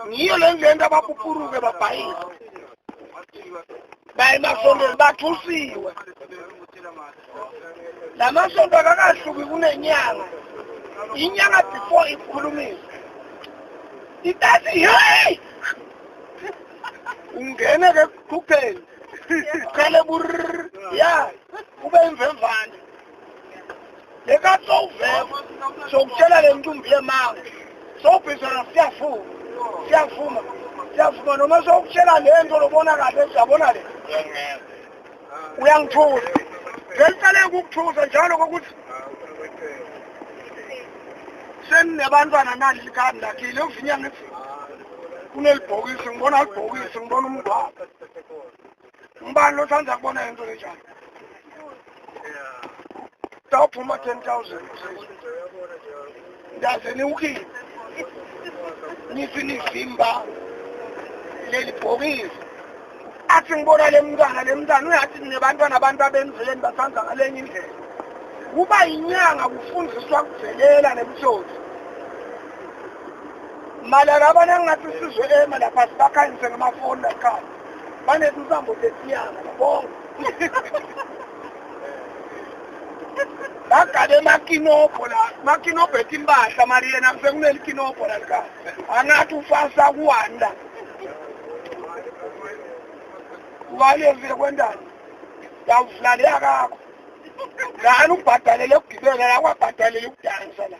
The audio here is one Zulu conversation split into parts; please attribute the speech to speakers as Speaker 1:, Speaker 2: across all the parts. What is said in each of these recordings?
Speaker 1: Ngiyo le ndlela abapupuruke babhayisa. Baye emasontweni bathusiwe. La masonto akakahluki kunenyanga. Inyanga before ikukhulumisa. Itathi hey! Ungene ke ekukhupheni. Uqale burr ya ube imvemvane. Lekathi sowuveva sokutshela le ntombi yemanga. Sowubhizana siyafuma. Siyafuma. Siyafuma noma sowukutshela le nto lobona kahle uyabona le. Uyangithusa. Ngeliqale ukukuthusa njalo kokuthi seninebantwana nali likhandi lakhile uvinyanga ithi kunelibhokisi ngibona libhokisi ngibona umngcwabo. Ngibani lothanda kubona into lenjalo? Tawuphuma 10,000 ndaze niwukhiphe nithi nivimba leli bhokisi. Athi ngibona le mntwana uyathi nebantwana abantu abemveleni bathanda ngalenye indlela. Kuba inyanga kufundiswa kuvelela nebutsotsi. Malala abana ngathi sizwe ema lapha sibakhanyise ngamafoni lakhaya. Banezinsambo zetinyanga bonke. Bagabe emakinobho la, makinobho etimpahla mali yena sekunelikinobho la likhaya. Angathi ufasa kuwanda. Ubalevile kwendani. Yawuvula leyakakho. Lana ubhadalele ukugibela la kwabhadalele ukudansa la.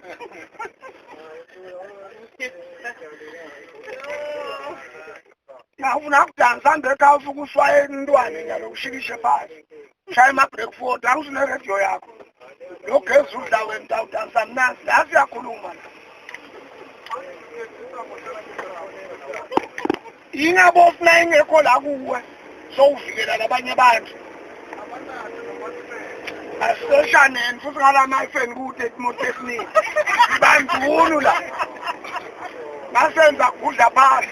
Speaker 1: Ngafuna ukudansa ngekha ufuka uswaye intwane njalo ushikishe phansi. Shaya ama-break forward awusune radio yakho. Lo gezi udla wena udansa mnandi la siyakhuluma la. Ingabofuna ingekho la kuwe sowuvikela labanye abantu. Aseshaneni futhi ngalamafeni kude imoto esiningi. Bandunu la. Ngasenza kudla phansi.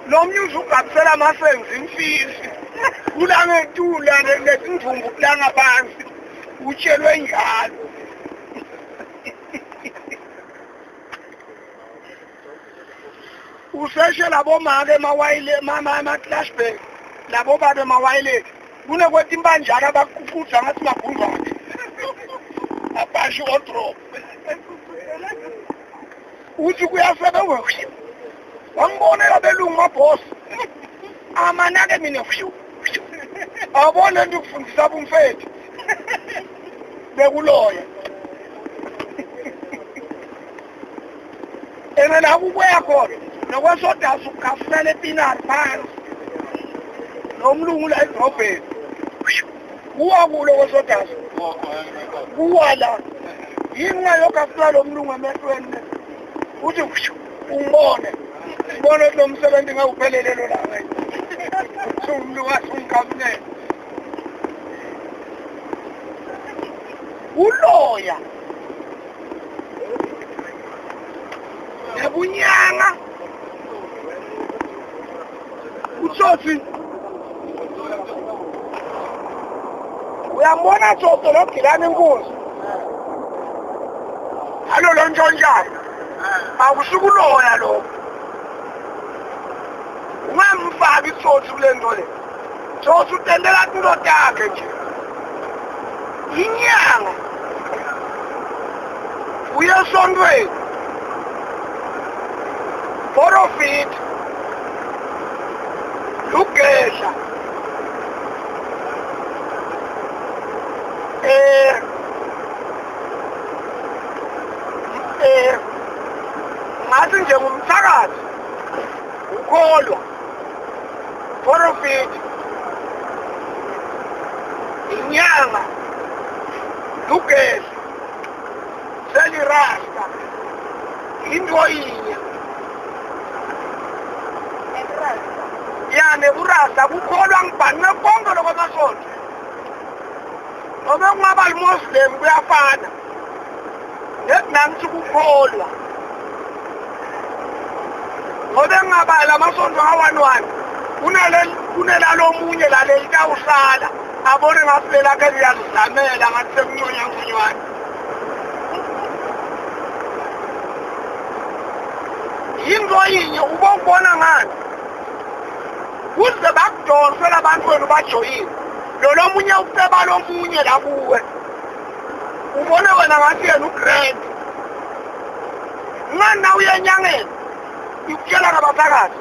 Speaker 1: Lo mnyuzi ugabisela amasenzi imfisi. Kulangetula lesindvumbu kulanga phansi. Utshelwe njalo. Useshe labo make emawayile mama ama-clashback labo babe emawayile kunekwethi imbanjalo abakuqutha ngathi magundwane abasho odrop uthi kuyasebenza wangibonela belungu mabhosi amanake mina awubona into ukufundisa abumfethu bekuloya ene la kubuya khona nokwesodasa ukhafusela epinari phansi nomlungu la edrobheni kuwa kulo kwesodasa kuwa la yini ungayokhafusela lo mlungu emehlweni uthi ungibone ngibone ukuthi lo msebenzi ngawuphelele lo langa umlungu asungikhafunele uloya nebunyanga utsotsi uyambona tsotsi logilana inkunzi alo lo ntshontshayo akusukuloya lokho ungamfaki itsotsi kule nto le tsotsi utendela tinto takhe nje inyanga uye esontweni porofit lugedla ngathi nje ngumthakathi ukholwa porofit inyanga lugedla selirasta into inye ya neburasta kukholwa ngibhanqe konke lokwamasonto noma kungaba limuslim kuyafana nekunangithi kukholwa ngoba engingabala amasonto ka-1-1 kunelalomunye laleli tawusala abone ngathi lelakhe liyazizamela ngathi sekunconyanconywana. Into yinye ubokubona ngani kuze bakudonse labantu wenu bajoyine lo lomunye uceba lomunye la kuwe ubone wena ngathi yena ugrand ngani na uye enyangeni ikutshela ngabaphakathi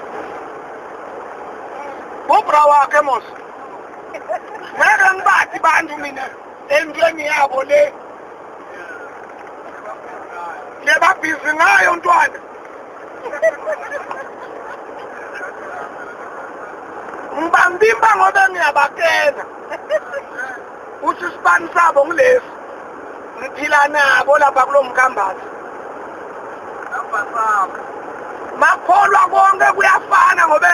Speaker 1: bobra wakhe mos ngeke ngibathi bantu mina entweni yabo le lebabhizi ngayo ntwana ngibambimba ngoba ngiyabakena uthi isibani sabo ngilesi ngiphila nabo lapha kulo mkhambathi makholwa konke kuyafana ngoba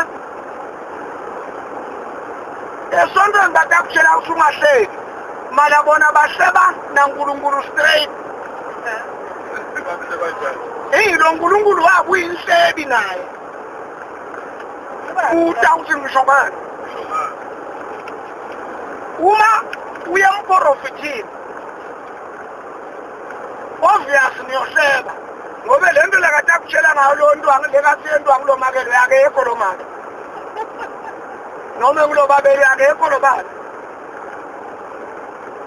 Speaker 1: esontweni batakutshela ukuthi ungahleki mala bona bahleba naNkulunkulu straight. Eyi lo Nkulunkulu wabo uyinhlebi naye uta uthi ngisho ngani uma uye emprofithini obvious niyohleba ngoba le nto lekade akutshela ngayo lo ntwangu lekathi yentwangu lo makelo akekho lo make noma kulo babeli akekho lo babe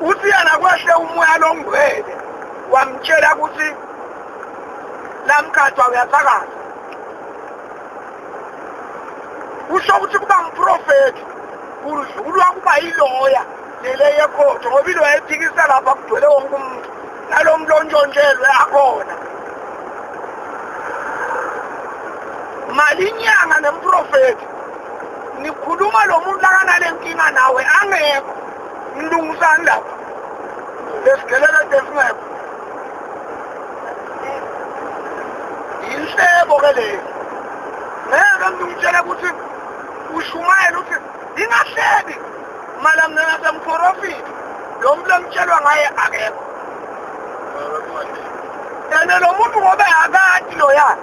Speaker 1: uthi yena kwehle umoya longcwele wamtshela ukuthi lamkhathwa uyathakaza kusho ukuthi kuba ngumprofethi kudlulwa kuba yiloya lele yekhotho ngoba iloya ephikisa lapha kugcwele wonke umuntu nalo muntu ontshontshelwe akhona malinyanga nemprofethi nikhuluma lo muntu lakanale nkinga nawe angekho ngilungisani lapha lesigelekede esingekho inhlebo ke leyo ngeke umuntu ngitshele ukuthi ushumayela ukuthi ingahlebi mala mina ngasemprofiti lo muntu engitshelwa ngaye akekho ene lo muntu ngoba akati loya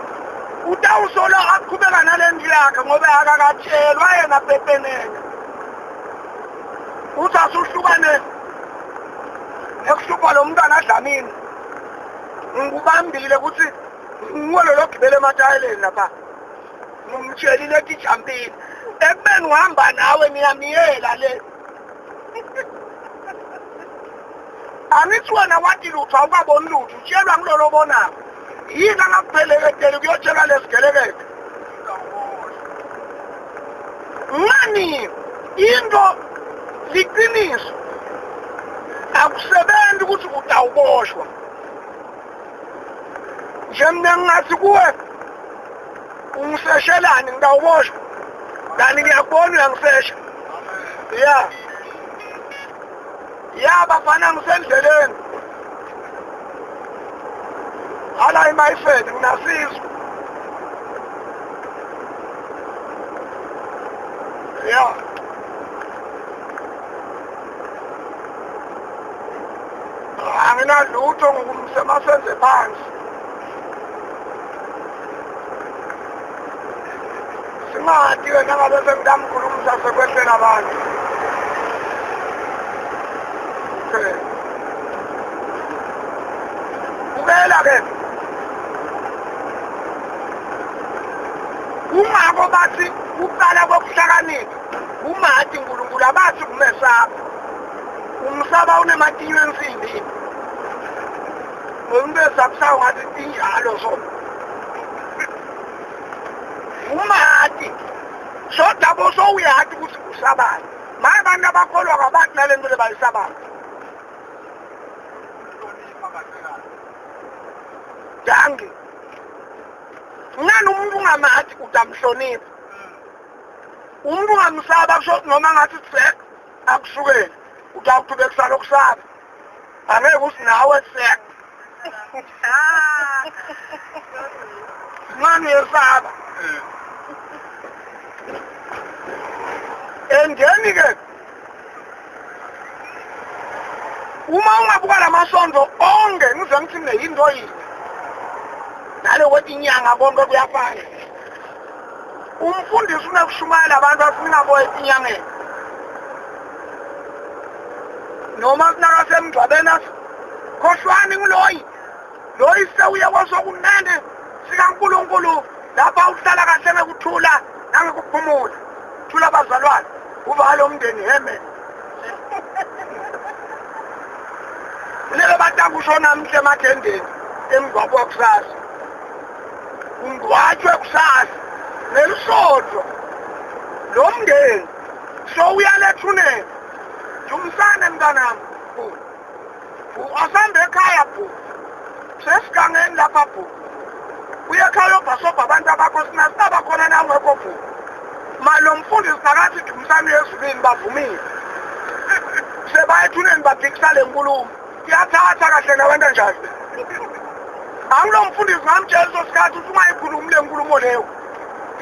Speaker 1: utawusola aqhubeka nale ndlu yakhe ngoba akakatshelwa yena pepenene uthi asuhlukane nekuhlupha lo mntwana adlamini ngikubambile ukuthi nguwe lo logibele ematayeleni lapha ngimtshelile ethi jampile ekubeni uhamba nawe niyamiyela le angithi wena wathi lutho awukaboni lutho utshelwa ngilolo obonako yini angakupheleketeli kuyotshelwa lesigelekede ngani into liqiniso akusebenzi ukuthi utawuboshwa nje mina ngingathi kuwe ungiseshelani ngitawuboshwa kanti ngiyakubona uyangisesha ya ya bafana ngisendleleni hala imayifeni nginasizwe ya anginalutho ngokumsemasenze phansi singadi wena ngabe sengitamkhulumisa sekwehlela abantu okay bukela ke kungako bathi kuqala kokuhlakanipha umati uNkulunkulu abathi kumesaba umsaba unematinyo ensimbi umuntu esakusawo ngathi injalo so umati sodabo sowuyathi ukuthi usabani maye abantu abakholwa ngabantu nale nto lebayisabayo dangi ngani umuntu ungamathi utamhlonipha umuntu ungamsaba kusho noma ngathi sek akusukeli utawuqhubekisana okusaba angeke usinawe sek ngani uyesaba endeni ke uma ungabuka lamasonto onke ngize ngithi mina yinto yini nale kwethi inyanga konke kuyafana umfundisi unekushumayela abantu afuna boye etinyangeni noma kunakasemngcwabeni athi khohlwani ngiloyi loyi sewuye kwesokunene sikaNkulunkulu Lapha uhlala kahle ngekuthula nangekuphumula. Thula bazalwane, uvale umndeni heme. Lele batakusho namhle emathendeni emngcwabo wakusasa. Ungcwatshwe kusasa ngelisonto. Lo mndeni so uyalethuneni. Jumsane mntanami. Asambe ekhaya bhu. Sesigangeni lapha bhu. Uye ekhaya obhasobha abantu abakho sinasaba khona na ungekho bhu. Malo mfundisi phakathi Jumsane ezulwini bavumile. Sebayethuneni baphikisa le nkulumo. Kuyathatha kahle nabantu njani. Angilo mfundisi ngamtshela leso sikhathi ukuthi ungayikhulumi le nkulumo leyo.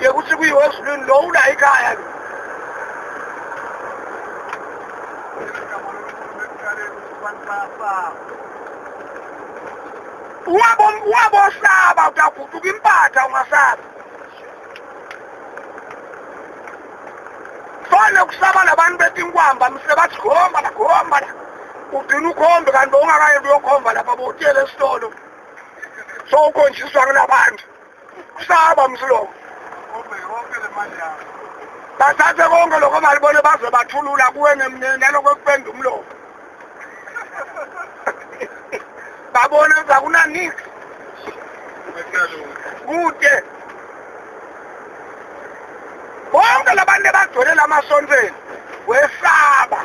Speaker 1: Yekuthi kuyiwe ezulwini lo ula ekhaya lo. Ungabosaba utaguquka impatha ungasaba. Fane kusaba labantu betinkwamba mse bathi khomba la khomba la. Ugcina ukhombe kanti ungakayi uyokhomba lapha botiyele esitolo. So ukhonjiswa kulabantu. Kusaba msiloko. Bathathe konke lokho balibone baze bathulula kuwe naloko ekupenda umlomo. Babone ukuthi akunanix. Kude. Bonke labantu abagcwele lamasontweni wesaba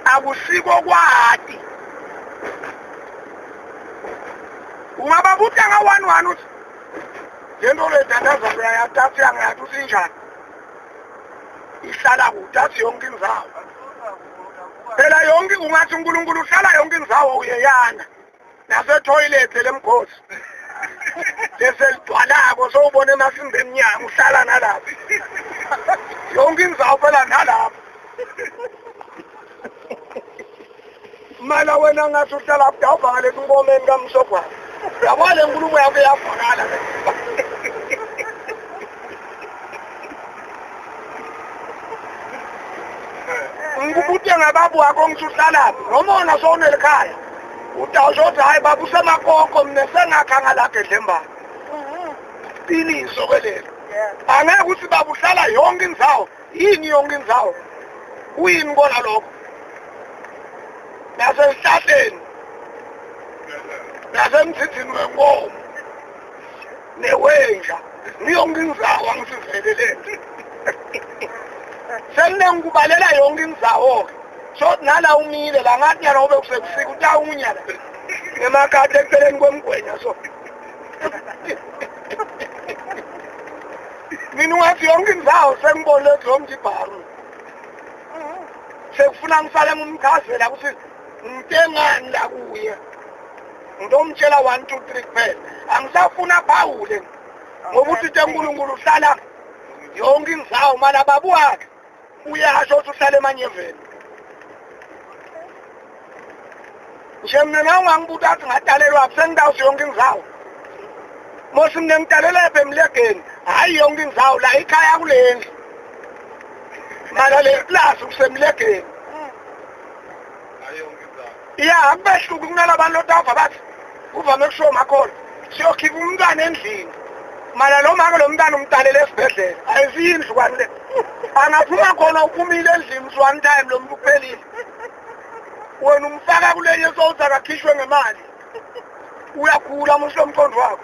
Speaker 1: akusiko kwati. Ungababuta nga 1-1 uthi lento lethandaza uyayathatha uyangathi uthi injani. Ihlala kude athi yonke indzawo. Phela yonke ungathi uNkulunkulu uhlala yonke indzawo uyeyana. Nase toilet lemkhosi. Leseligcwalako sowubona emasimba emnyango uhlala nalapho. Yonke indzawo phela nalapho. Mala wena ngathi uhlala kudawuvakale enkomeni kaMsogwana. Yabona le nkulumo yakho iyavakala. Ngikubute ngababu wakho ngithi uhlalaphi noma wona sowunelikhaya. Utawusho ukuthi hayi baba usemakoko mina sengakha ngalapha edlembane. Qiniso ke lelo. Angeke ukuthi baba uhlala yonke indzawo. Yini yonke indzawo? Kuyini kona lokho? Nasesihlahleni. Nasemthithini wenkomo. Newenja. Yonke indzawo angisivelele. Senengikubalela yonke indzawo ke. So nala umile la ngathi nyana ube kusebusika utawunya la. Ngemakade eceleni kwemgwenya so. Mina ungathi yonke indzawo sengibone lo mjibharu. Sekufuna ngisale ngumchazela ukuthi ngitengani la kuye. Ngitomtshela 1 2 3 kuphela. Angisafuna phawule ngoba uthi uNkulunkulu uhlala yonke indzawo mala babu wakhe uyasho ukuthi uhlala emanyeveni. Nje mina na ungangibuta athi ngadalelwa sengidawusi yonke indzawo. Mosi mina ngidalela epha emlegeni, hayi yonke indzawo la ikhaya kulendlu. Mala le place kusemlegeni.
Speaker 2: Hayi yonke indzawo.
Speaker 1: Ya akubehluki kunalabantu lotava bathi uvame kusho makhona siyokhipha umntwana endlini. Mala lo make lo mntwana umdalele esibhedlela. Ayisindlu kwani le. Angaphuma khona uphumile endlini one time lo muntu uphelile. Wena umfaka kulenye sowuthi akakhishwe ngemali. Uyakhula muhle umqondo wakho.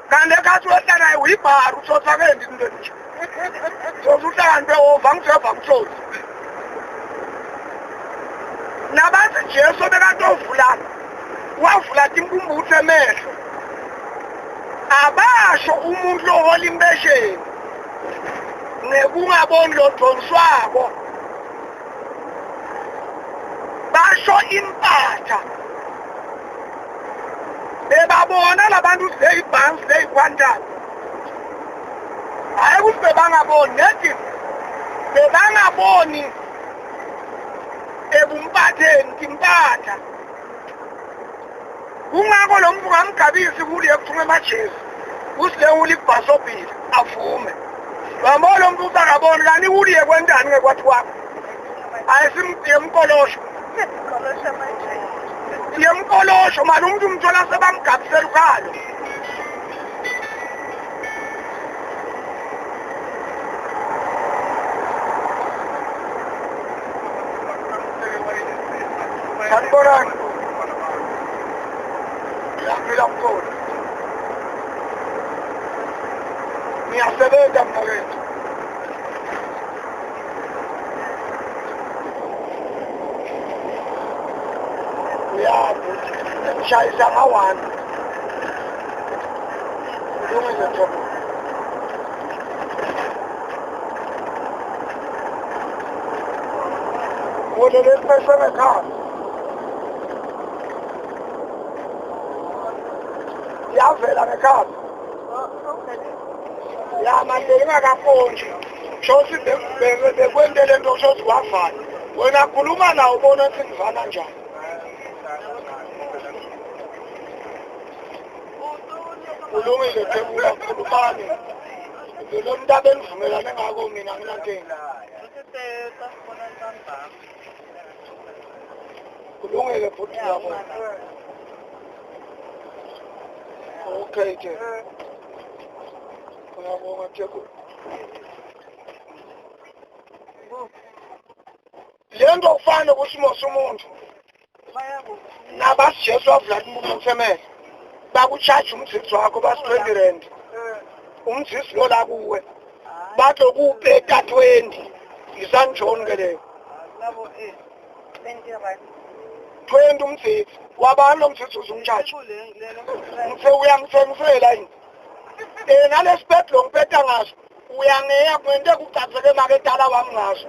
Speaker 1: Kanti ekhathi wehla naye uyibharu utsotsa kendi into nje. Sothi uhlakaniphe ova ngijeva kutsotsi. Nabathi Jesu bekatovula wavula timpumputhe emehlo. Abasho umuntu lohola impesheni ngekungaboni lodonswako. Basho impatha. Bebabona labantu seyibhansi seyiquantum. Hayi ukuthi bebangaboni nethi bebangaboni ebumpatheni timpatha. Kungako lo muntu ungamgabisi kuliye kuthunga emajezi usile ulikubhasobhile avume. Wambona lo muntu usangaboni kanti uliye kwentani ngekwathi kwakho. Ayisimkolosho. Yemkolosho mali umuntu umthola sebamgabisela ukhalo. Sanibonani. Ngiyaphila mkhulu. Ngiyasebenza mnakethu. Uyazi, ngishayisa nga-1. Kulungile Thabo. Wona lesi ekhaya. Yavela ngekhaya. Ya manje ingakaponji. Shothi bekwente lento shothi wavana. Wena khuluma nawo ubona ukuthi ngivana njani. Kulungile Thebula, khulumani. Lo muntu abenivumelane ngako mina nginankinga. Kulungile futhi yabo. Okay ke. Ngiyabonga Thebula. Le nto kufana nokuthi umuntu nabasijesu wavula umuntu bakucharge umzisi wakho basi 20 rand. Umzisi lo la kuwe bathi kupeta 20 isanjoni ke leyo.
Speaker 3: Labo 20 rand.
Speaker 1: 20 umzisi wabani lo mzisi uzumcharge. Ngithe uyangithengisela yini? Nalesipetlo ngipeta ngaso uyangeya kwente kucatheke maketala wami ngaso.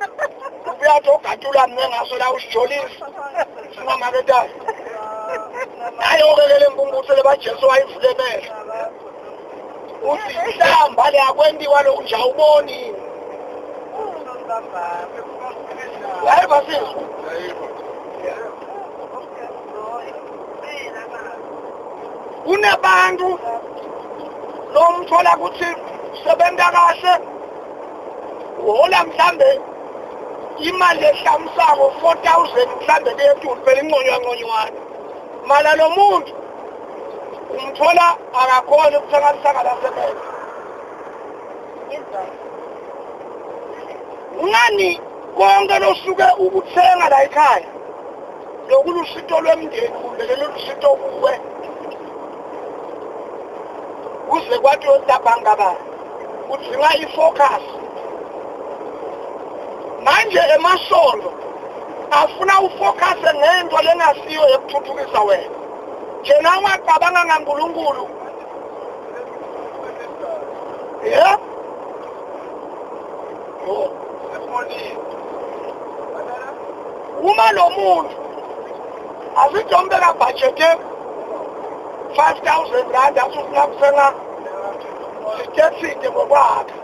Speaker 1: Ubuyathi ogatula mina ngaso la usijolisa. Singamaketala. Ayo-ke le mpumputhe lebaJesu wayivule emehlo. Uthi inhlamba le akwentiwa lokhu nje awuboni yini? Yayiva sizwe. Kunabantu lomthola ukuthi sebenza kahle uhola mhlambe imali ehlamisako 4000 mhlambe kuyetulu phela inconywa nconywana. Mala lo muntu umthola akakhona ukuthenga isaka lasebenza. Ngani konke losuke ukuthenga la ekhaya lokulusito lwemndeni kumbe lolusito kuwe kuze kwathi otabanga ba udzinga ifocus. Manje emasonto afuna ufocus ngento lengasiyo yokuthuthukisa wena. Njena ungacabanga ngaNkulunkulu. Yeah. Oh. Uma lo muntu asijombeka kabudget 5000 rand asufuna kuthenga sitetsite ngokwakhe.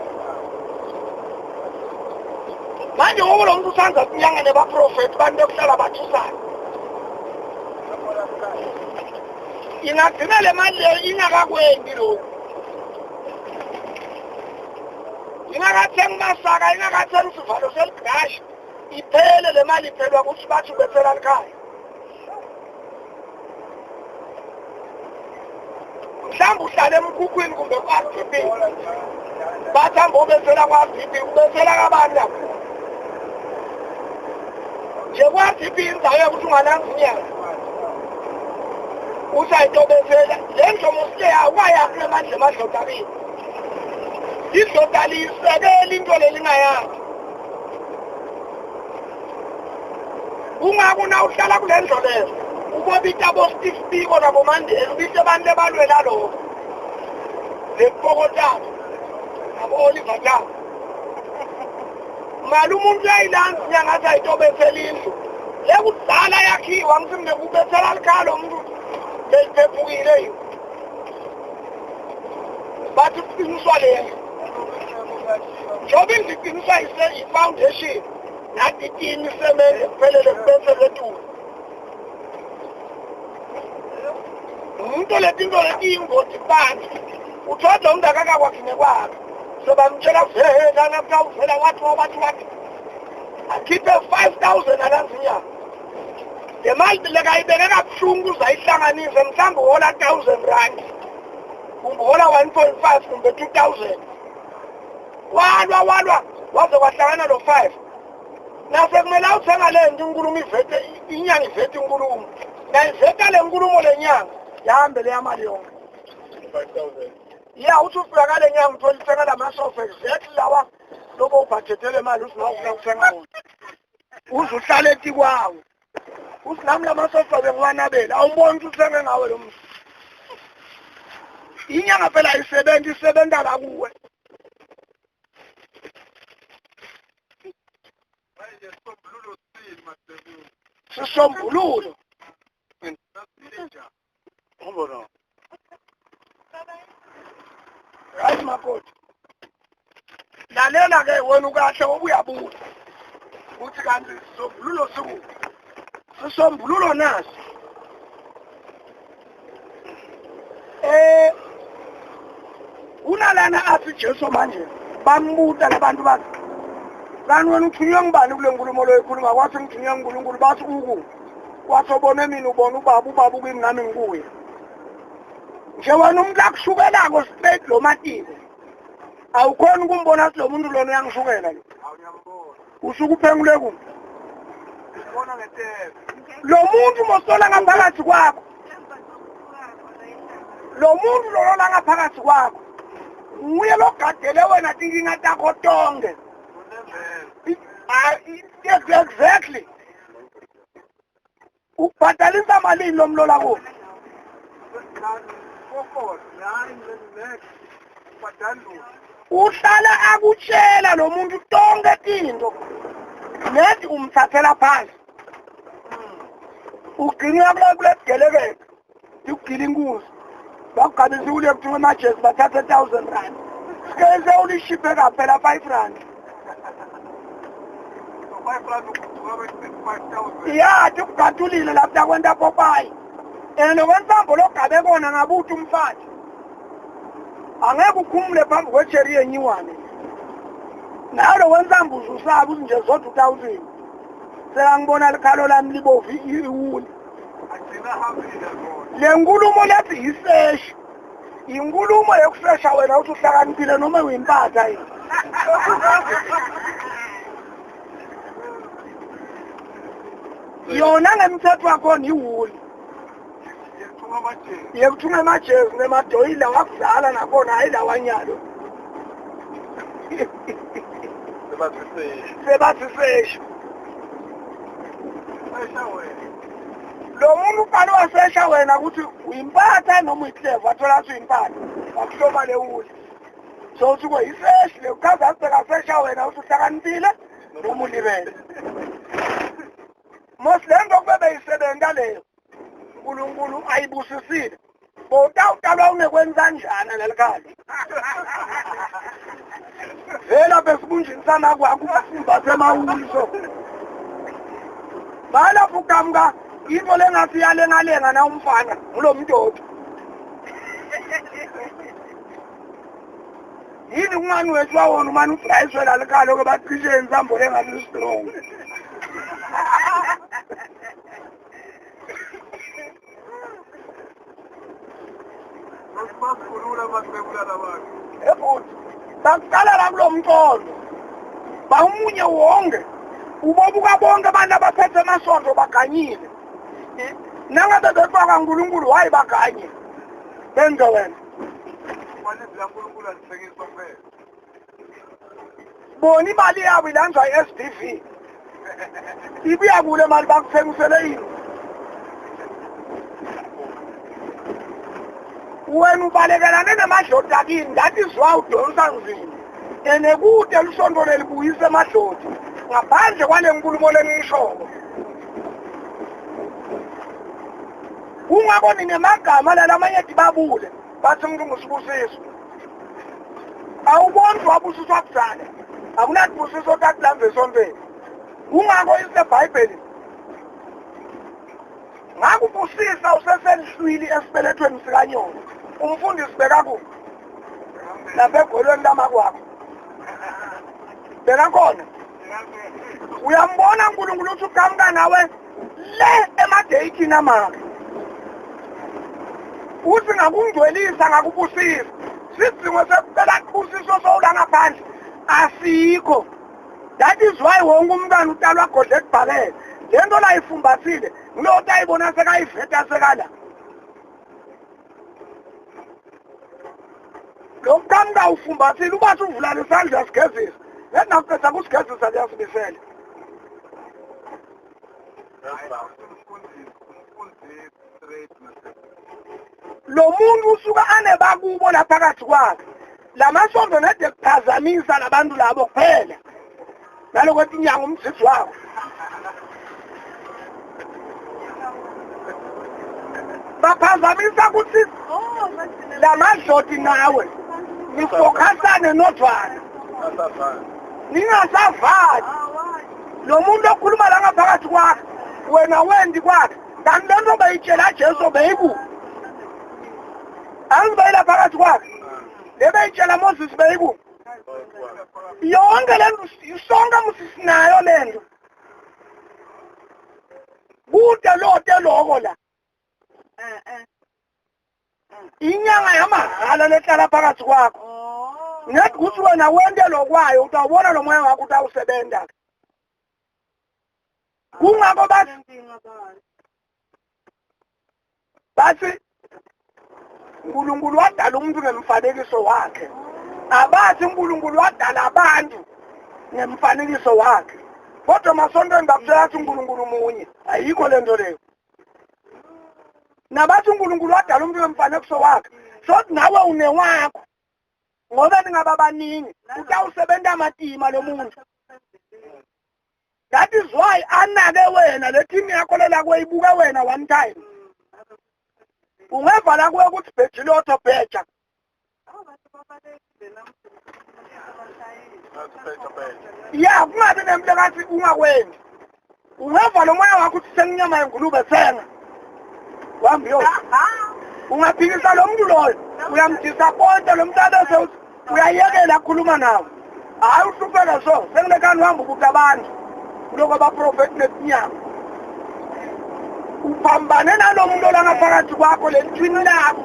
Speaker 1: Manje ngoba lo muntu usanza kunyanga nebaprofeti bantu bekuhlala bathusana. Ingagcina le mali leyo ingakakwendi lokhu. Ingakathengi masaka, ingakathengi sivalo seligrashi. Iphele le mali iphelwa ukuthi bathi ubethela likhaya. Mhlawumbe uhlale emkhukhwini kumbe kwa-RDP. Bathi hamba ubethela kwa-RDP, ubethela kabani lapho? Nje kwa-RDP indzawo yokuthi ungalanzi inyanga. Usayitobethela le ndlomo sike awukayakhi le mandla emadlota akini. Idlota liyisekela into lelingayakhi. Ungako na uhlala kule ndlo leyo ubobita abo-Steve Biko naboMandela ubite abantu ebalwela lokho lekpokotabo nabo-Oliver Tambo. Mali umuntu uyayilanza inyanga athi ayitobethela indlu lekudala yakhiwa ngithi mina kubethela likhaya lo muntu beliphephukile yini. Bathi kuqiniswa le ndlu njengoba indlu iqiniswa i-foundation nathi itini isemende kuphelele kubethelwe etulu. Umuntu letinto letiyingoti kubantu uthola lo muntu akakakwakhi nekwakhe sebamtshela vela kutawuvela wathi wathi wathi akhiphe 5000 alanzi inyanga. Le mali lekayibeke kabuhlungu uzayihlanganise mhlawumbe uhola 1000 rand kumbe uhola 1.5 kumbe 2000. Walwa walwa waze wahlangana lo 5. Nase kumele awuthenga le nto inkulumo ivete inyanga ivete inkulumo. Nayiveta le nkulumo le nyanga yahambe leya mali yonke.
Speaker 2: 5000.
Speaker 1: Ya uthi ufika kale nyanga uthola ithenga lamasofa exactly lawa lobo ubhajete le mali uthi nawufuna ukuthenga wona. Uze uhlale etikwawo. Uthi nami lamasofa bengiwanabela awumboni ukuthi uthenge ngawe lo muntu. Inyanga phela ayisebenzi isebenza la kuwe.
Speaker 2: Manje sisombululo sini Masebu?
Speaker 1: Sisombululo.
Speaker 2: Sasile Ubona.
Speaker 1: Right makoti. Lalela ke wena ukahle ngoba uyabuza. Uthi kanti sisombululo sikuphi? Sisombululo nasi. Unalana athi Jesu manje bambuta labantu bathi kanti wena uthunywe ngubani kule nkulumo lo ikhuluma kwathi ngithunywe nguNkulunkulu bathi uku wathi obone mina ubona ubaba ubaba ukimi nami ngikuye nje wena umuntu akushukelako straight lo matiko awukhoni ukumbona ukuthi lo muntu lona uyangishukela lo
Speaker 2: Awuyambona.
Speaker 1: usuke uphengule kumbi
Speaker 2: Ubona ngetebe.
Speaker 1: lo muntu mosola ngaphakathi kwakho lo muntu lolola ngaphakathi kwakho nguye logadele wena tinkinga takho tonke
Speaker 2: Unembeza.
Speaker 1: Exactly ukubhadalisa malini lo mlola kuwo
Speaker 2: Kokos, nine next. Badalula.
Speaker 1: uhlala akutshela lo muntu tonke tinto nethi umthathela phansi ugcinwa kule bugelekeke ikugila inkunzi bakugabisa kule kuthiwa emajezi bathathe 1000 rand sike sewulishiphe kaphela 5 rand
Speaker 2: So 5 rand ukuduka be 5000.
Speaker 1: ya tikugatulile lapha takwenta popayi and lokwensambo logabe kona ngabuthi umfathi angeke ukhumule phambi kwecheri yenyiwane nawe lokwensambo uzusabe uthi nje zodwa u-1000 sekangibona likhalo lami libovu iwuli
Speaker 2: Agcina hambile kona.
Speaker 1: le nkulumo lethi iseshi inkulumo yokusesha wena uthi uhlakaniphile noma uyimpatha yini yona ngemthetho wakhona iwuli
Speaker 2: Yethunga amajezi.
Speaker 1: yekuthunga emajezi nemadoyili lawakuzala nakhona hhayi lawanyalo
Speaker 2: Sebasise.
Speaker 1: sebathi seshi
Speaker 2: Sesha wena.
Speaker 1: lo muntu uqale wasesha wena ukuthi uyimpatha noma uyikleva wathola ukuthi uyimpatha wakuhloma le wuli so uthi kuyiseshi le uchaza athi bekasesha wena ukuthi uhlakaniphile noma ulibele mos le nto kube beyisebenta leyo uNkulunkulu ayibusisile bowutawutalwa unekwenzanjana lelikhalo vela besibunjini samakwakho umbathe emawuli so balapho uqhamuka into lengathi iyalengalenga na umfana ngulo mntoto yini kungani wethiwa wona umane udrayiswe lalikhalo ke bacishe insambo lengathi strong
Speaker 2: Basikhulula masebulala abantu.
Speaker 1: Ebhuti bakuqala la kulo mqondo bawumunye wonke ubobuka bonke abantu abaphethe amasonto baganyile nangabe befaka uNkulunkulu hayi baganye benze wena
Speaker 2: Kwalizwi laNkulunkulu alithengiswa kuphela.
Speaker 1: bona imali yabo ilanjwa i-SDV ibuya kule mali bakuthengisele yini wena ubalekelane namadloti akini that is why udonsa nzima and kude lisonto lelibuyisa emadloti ngaphandle kwale nkulumo lengiyishoko kungako ninemagama lalamanye dibabule bathi umuntu ngusibusiso awuboni wabusiswa kudala akunakubusiso takulamva esontweni kungako isebhayibheli ngakubusisa useselihlwili esibelethweni sikanyoko umfundisi bekakuphi lapha egolweni lamakwakho bekakhona uyambona uNkulunkulu uthi uqhamuka nawe le emadeyithini amakhe uthi ngakungcwelisa ngakubusisa sidingo sekucela kubusiso sowula ngaphandle asikho That is why wonke umntwana utalwa godle ekubhalele. Le nto layifumbathile ngulo tayibona sekayiveta sekala. Lo mntwana ufumbathile uba uvula lesandla sigezisa. Lenakuqeda kusigezisa liyasibisela. Lo muntu usuka anebakubo laphakathi kwakhe. Lamasonto nede kuphazamisa labantu labo kuphela. Naloko inyanga umzizi wakho. Baphazamisa ukuthi lamadloti nawe nifokhasane nodwana. Ningasavali. Lo muntu okhuluma la ngaphakathi kwakhe wena wendi kwakhe. Kanti le nto beyitshela Jesu beyiku. Angibayela phakathi kwakhe. Le beyitshela Moses beyiku. Yonke le nto sonke musisinayo le nto. Kude lote loko la. Inyanga yamahala lehlala phakathi kwakho. Ngathi kuthi wena wente lokwayo utawubona lo moya wakho utawusebenza. Kungako bathi uNkulunkulu wadala umuntu ngemfanekiso wakhe. Abathi uNkulunkulu wadala abantu ngemfanekiso wakhe. Kodwa masontweni bakutshela ukuthi uNkulunkulu munye. Ayikho le nto leyo. Nabathi uNkulunkulu wadala umuntu ngemfanekiso wakhe. So nawe unewakho. Ngoba ningaba baningi utawusebenza amatima lo muntu. That is why anake wena le team yakho lela kuyibuka wena one time. Ungevala kuwe ukuthi bhejile otho bheja. Ya kungabi nempilo kathi ungakwendi. Ungevala umoya wakho uthi senginyama yengulube senga. Wambi yo. Ungaphikisa lo muntu loyo uyamdisappointa lo muntu bese uyayekela ukukhuluma nawe. Hayi uhlupheka so sengilekani uhamba ubuka abantu. Kuloko abaprofeti netinyanga. Uphambane nalo muntu olangaphakathi kwakho lelithwini lakho.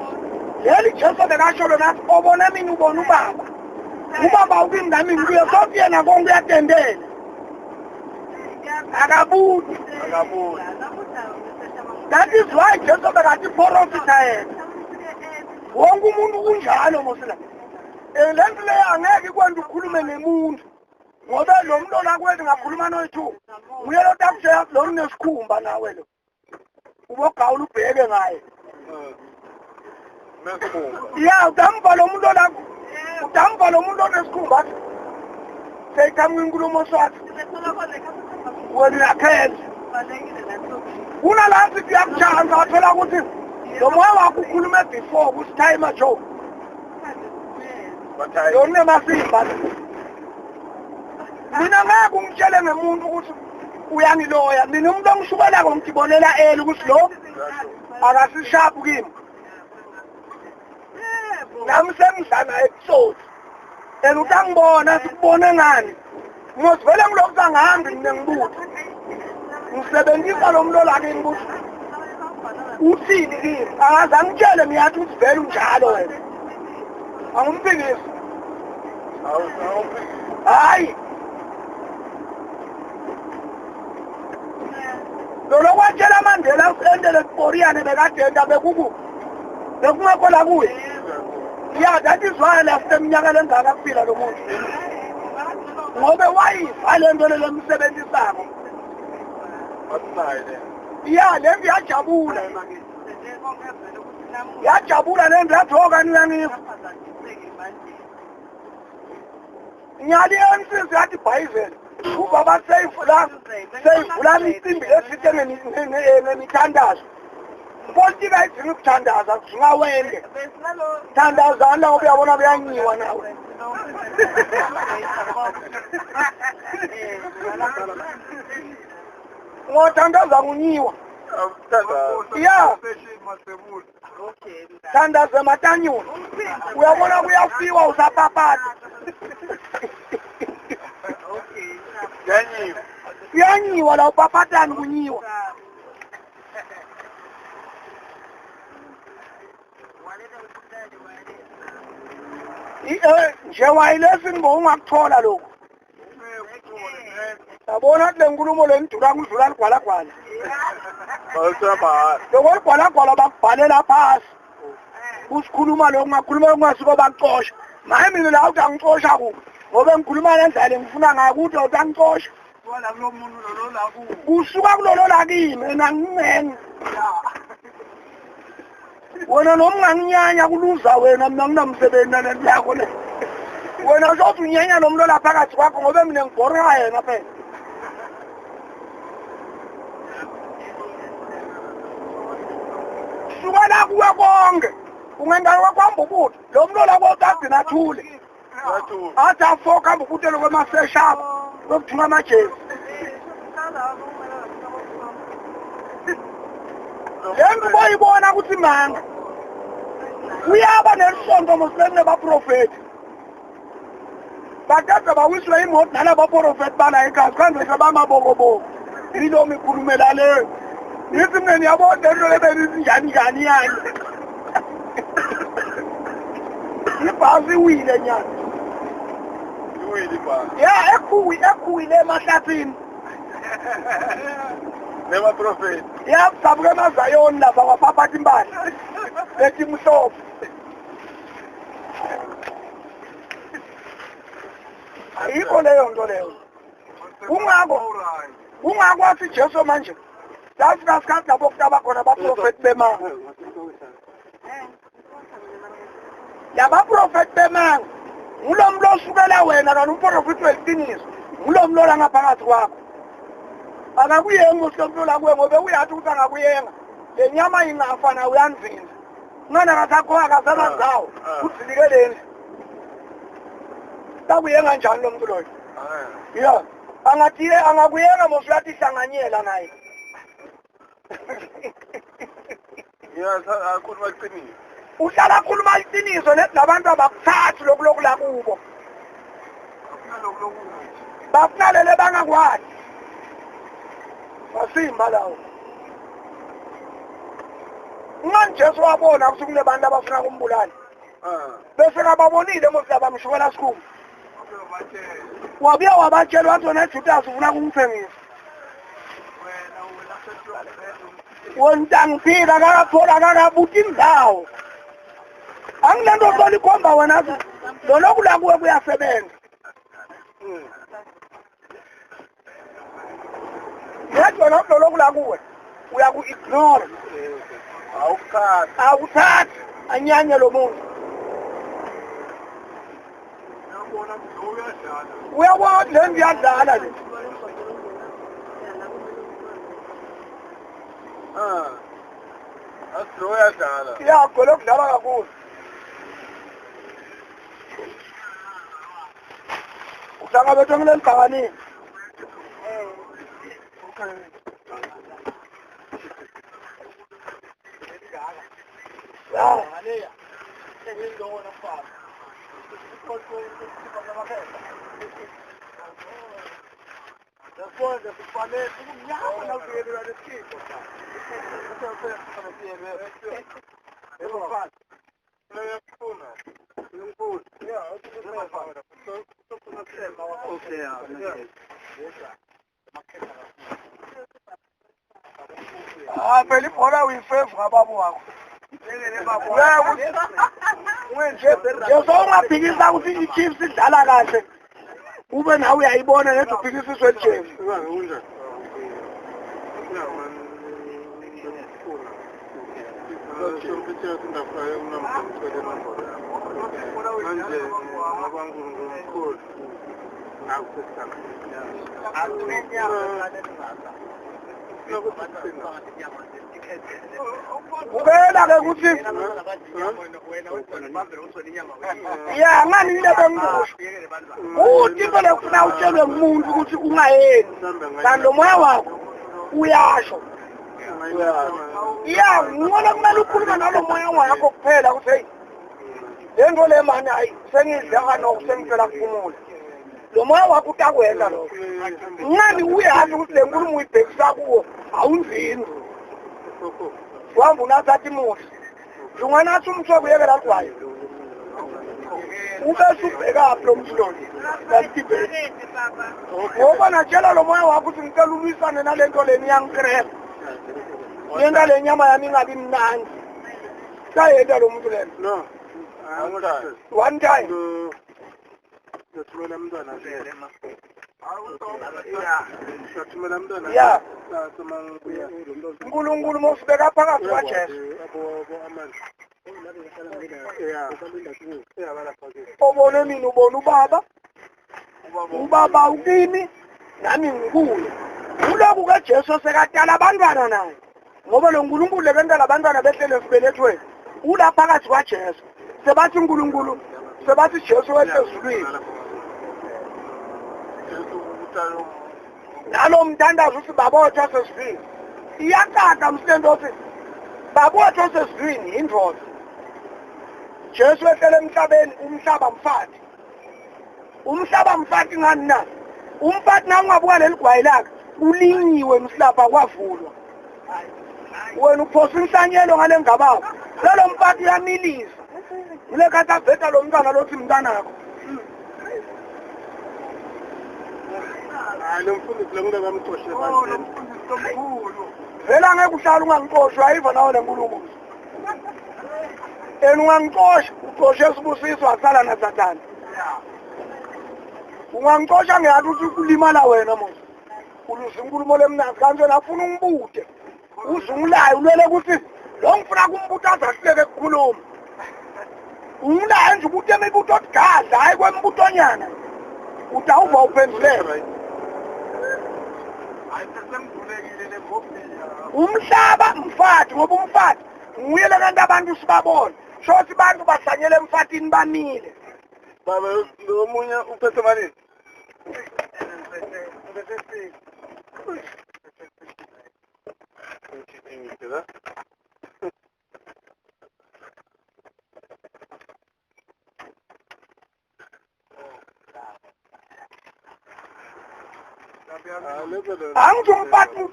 Speaker 1: Leli Jesu bekasho lona athi obona mina ubona ubaba. Ubaba ukimi nami ngikuye sothi yena konke uyatendela. Akabuthi.
Speaker 2: Akabuthi.
Speaker 1: That is why Jesu bekathi profita yena. Wonke umuntu unjalo mosila. Le nto leyo angeke ikwenze ukhulume nemuntu. Ngoba lo muntu olakwethu ngakhuluma noyi-two. Nguye lo takutshela lo unesikhumba nawe lo. Ubogawula ubheke ngaye. Ya utamva lo muntu olakho. Utamva lo muntu onesikhumba athi seyiqhamuka inkulumo swathi. Wena uyakhetha. Kunalathi kuyakutshanza wathola ukuthi lo moya wakho ukhulume before kusithayima Joe. Lo unemasimba. Mina ngeke ungitshele ngemuntu ukuthi uyangiloya. Mina umuntu ongishubelako ngibonela eli ukuthi lo akasishapu kimi. Nami sengidlana ebutsotsi. And utangibona sikubone ngani. Ngozivele ngilokhu angihambi mina ngibuthe. Ngisebenzisa lo muntu olakini ukuthi uthini kimi. Angaze angitshele ngiyathi ukuthi vele unjalo wena. Angumphikisi. Hayi. Lolo kwatshela Mandela endele kuBoriyane bekadenda bekuku. Bekungekho la kuye. Yeah, that is why last eminyaka lengaka kuphila lo muntu. Ngobe wayiva le nto lemsebenzisako. Yeah, le nto yajabula. Yajabula le nto yathoka niyangiva. Nyali ANC yathi Bhayibheli. Ubaba seyivula imicimbi lesithe ngemithandazo. Politika ayidingi ukuthandaza kudinga wende. Thandazani la ngoba uyabona kuyanyiwa nawe. Ngothandaza kunyiwa. Ya. Thandaza matanyuni. Uyabona kuyafiwa usapapata. Kuyanyiwa la upapatani kunyiwa. Nje wayilesi ngibonga ungakuthola lokho. Yabona kule nkulumo lendula kudlula ligwalagwala. Lokho ligwalagwala bakubhalela phasi. Usikhuluma lo ungakhuluma ungasuka bakuxosha. Maye mina la uthi angixosha kuphi? Ngoba ngikhuluma ngendlela engifuna ngayo ukuthi uthi angixosha. Kusuka kulolo lakimi mina ngincenga. Wena noma unganginyanya kuluza wena mina nginamsebenzi nalento yakho le. Wena uzothi unyanya nomuntu lapha phakathi kwakho ngoba mina ngibhora yena phela. Suka la kuwe konke. Ungendawo kwahamba ubuthi lo muntu la kodwa nathule. Athi afoka hamba ubuthi lokwamaseshaba lokuthunga amajezi. Lento boyibona ukuthi manga. Uyaba nelisonto Muslim nebaprofeti. Bathatha bawiswe imoto nalabaprofeti bala ekhaya kanje sebamabokoboko. Yilo mikhulumela leyo. Nithi mina niyabona lento lebenithi njani njani yani. Ibhasi iwile nyana.
Speaker 2: Iwile ibhasi.
Speaker 1: Ya ekhuwile emahlathini.
Speaker 2: Nemaprofeti.
Speaker 1: Ya sabuke emazayoni lapha kwapaphatha impahla. Lethi mhlophe. Ayikho leyo nto leyo. Kungako wathi Jesu manje. Lafika isikhathi lapho kutaba khona abaprofeti bemanga. Labaprofeti bemanga ngulo muntu osukela wena kanti umprofeti weqiniso ngulo muntu la ngaphakathi kwakho. Akakuyengi lo muntu la kuwe ngoba uyathi ukuthi angakuyenga. Le nyama ingafa na uyanzinza. Ngana akasakho akasebenzawo udzilike leni. Takuyenga njani lo muntu loyo? Yeah. Angathi angakuyenga mos uyathi hlanganyela naye.
Speaker 2: Yeah, akhuluma iqiniso.
Speaker 1: Uhlala akhuluma iqiniso labantu abakuthathi lokhu la kubo. Bafunalele bangakwazi. Masimba lawo. Ngani Jesu wabona ukuthi kunebantu abafuna kumbulala. Bese kababonile mos labamshukela sikhulu. Wabuya wabatshela wathi wena Judas ufuna kungithengisa. Wontangiphila akakaphola akakabuti indawo. Angilento solikhomba wena loloku la kuwe kuyasebenza. Yedwa loloku la kuwe uyaku-ignore. Awuthathi anyanye lo muntu. Uyabona ukuthi le ndlu iyadlala le. Ya gole kudlala kakhulu. Uhlangabethwe ngileli bhakanini. Ah, phela ibhola uyifevu ngababa wakho. Nje ungaphikisa ukuthi i-Chiefs idlala kahle. Ube nawe uyayibona nje uphikisiswe i-Chiefs. Ubela ke ukuthi ya ngani ile bengikusho uthi vele ufuna utshelwe umuntu ukuthi ungayeni kanti lo moya wakho uyasho. Ya ngibona kumele ukhulume nalo moya wakho kuphela ukuthi hey le nto le mani hayi sengidla noko sengicela kuphumula. Lo moya wakho utakwenda lokho. Ngani uyazi ukuthi le nkulumo uyibhekisa kuwo awunzini. Wahamba unathatha imuthi. Unganathi umthoko uyekela ligwayi. Ubese ubhekaphi lo muntu lona? Lasibheke. Ngoba natshela lo moya wakho ukuthi ngicela ulwisane nalento leni iyangikrela. Yenta le nyama yami ingabi mnandi. Sayenta lo muntu lena.
Speaker 2: No.
Speaker 1: One time. Yeah. uNkulunkulu mosibeka phakathi kwaJesu. Obone mina ubona ubaba. Ubaba ukimi nami ngikuye. Kulokhu kaJesu sekatala abantwana naye. Ngoba lo uNkulunkulu lekenta labantwana behlele esibelethweni. Ula phakathi kwaJesu. Sebathi uNkulunkulu, sebathi Jesu wesezulwini. Nalo mthandazo uthi baba wethu osezulwini. Iyakaka msendo othi baba wethu osezulwini indoda. Jesu wehlele emhlabeni, umhlaba mfati. Umhlaba mfati ngani na? Umfati na ungabuka leli gwayi lakhe, ulinyiwe mhlaba kwavulwa. Wena uphosa inhlanyelo ngale ngababa. Lelo mfati uyamilisa. Ngile khathi aveta lo mntwana lothi mntanakho.
Speaker 2: Hayi lo mfundisi lo ngeke bamxoshe ebandleni.
Speaker 1: Vele angeke uhlale ungangixoshi, ayiva nawe le nkulumo. Ena ungangixosha, uxoshe Sibusiso wasala naSathane. Ungangixosha ngiyathi ukuthi kulimala wena mos. Uluza inkulumo lemnandi kanti wena ufuna ungibude. Uze ungilaye ulwele ukuthi lo ngifuna kumbuta azahluleke ukukhuluma. Ungilaye nje ubude imibuto othi gadla, hayi kwembutonyana. Utawuva uphenduleke. Umhlaba mfati ngoba umfati nguye lekanti abantu sibabona. Shothi abantu bahlanyele emfatini bamile.
Speaker 2: Baba lo munye uphethe malini?
Speaker 1: Angithi umfati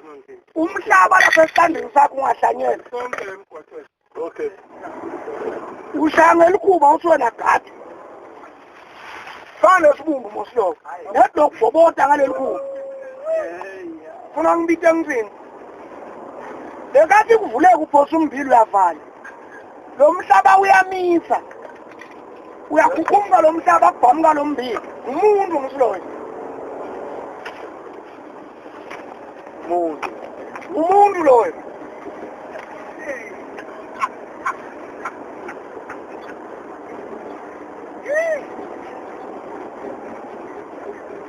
Speaker 1: umhlaba lapha esitandini sakho ungahlanyela.
Speaker 2: Okay.
Speaker 1: Ushaya ngelikhuba uthi wena gadi. Fana nesibumbu mosiloko. Nedokubhobota ngaleli khuba. Funa ngibite ngitsini. Lekathi kuvuleka uphosa umbili uyavala. Lo mhlaba uyamisa. Uyakhukhumuka lo mhlaba kubhamuka lo mbili. Umuntu msiloyo. Umuntu loyo.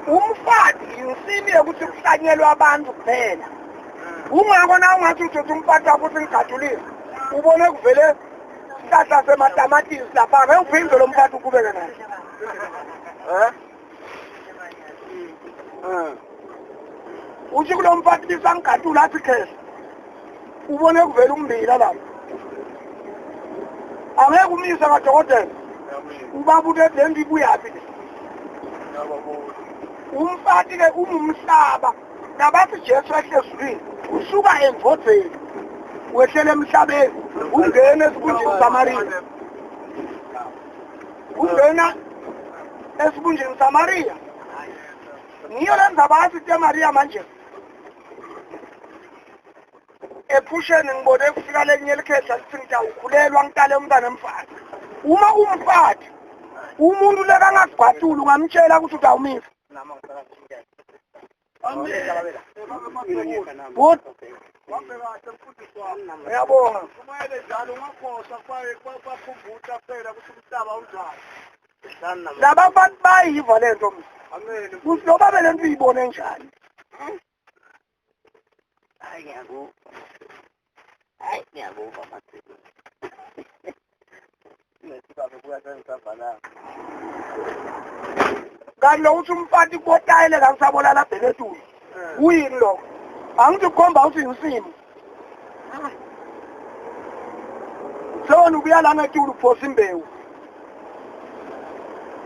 Speaker 1: Umfati insimi yokuthi kuhlanyelwe abantu kuphela. Ungako na ungathi uthatha umfati wakho uthi ngigadulile. Ubone kuvele isihlahla sematamatisi lapha, ngeke uphinde lo mfati uqhubeke naye. Uthi kulo mfati bisangigadula athi khehla. Ubone kuvele umbila lapha. Angeke umise kadokotela. Ubaba uthe le nto ibuyaphi le? Umfati ke umumhlaba nabathi Jesu wehle ezulwini usuka emvodzeni wehlele emhlabeni ungena esibunjini saMariya. Ungena esibunjini saMariya. Ngiyo le ndzaba yathi te Mariya manje. Ephusheni ngibone kufika lenye likhehla lithi ngitawukhulelwa ngitale umntana emfati. Uma umfati umuntu lekangagwatuli ungamtshela ukuthi utawumisa. Good. Ngiyabonga. Laba bantu bayiva le nto. Kuthi lo babe le nto uyibone njani?
Speaker 3: Hayi ngiyakuva. Hayi ngiyakuva mathini.
Speaker 1: Kanti lo uthi umfati kubotayile kangisabona lapha etulu. Kuyini lokho? Angithi kukhomba uthi insimu. Sewona ubuya lana etulu uphosa imbewu.